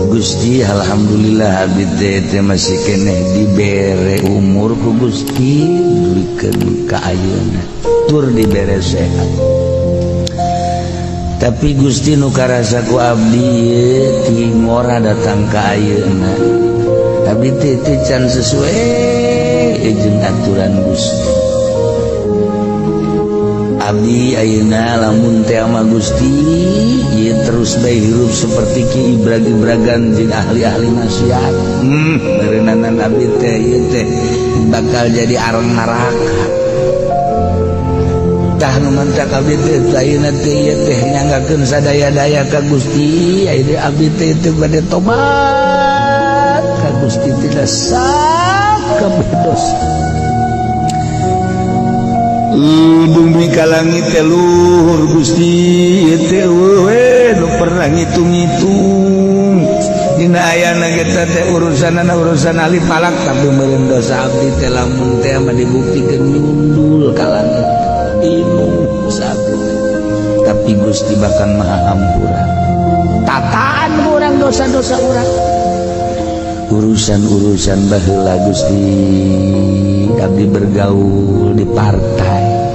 Gusti, alhamdulillah abdi teh teh masih keneh dibere umur ku Gusti dugikeun ka ayeuna, tur dibere sehat. Tapi Gusti, nu karasa ku abdi ieu ti ngora datang ka ayeuna, abdi teh teh can sesuai jeung aturan Gusti. Abdi ayeuna lamun teh sama Gusti ieu terus bae hirup seperti ki ibrag-ibragan jeung ahli-ahli maksiat, meureunanan abdi teh ieu teh bakal jadi arang neraka. Tah, nu mantak abdi teh ayeuna teh ieu teh nyanggakeun sadaya-daya ka Gusti. Ayeuna abdi teh teh bade tobat ka Gusti tina sakabeh dosa. Bumi ka langit teh luhur, Gusti. Ieu teh we nu pernah ngitung-ngitung dina ayana kita teh urusanana urusan ahli falak, tapi meureun dosa abdi teh lamun teh mah dibuktikeun nyundul ka langit inu satu. Tapi Gusti bahkan maha hampura tataan urang dosa-dosa urang, urusan-urusan baheula. Gusti, abdi bergaul di partai.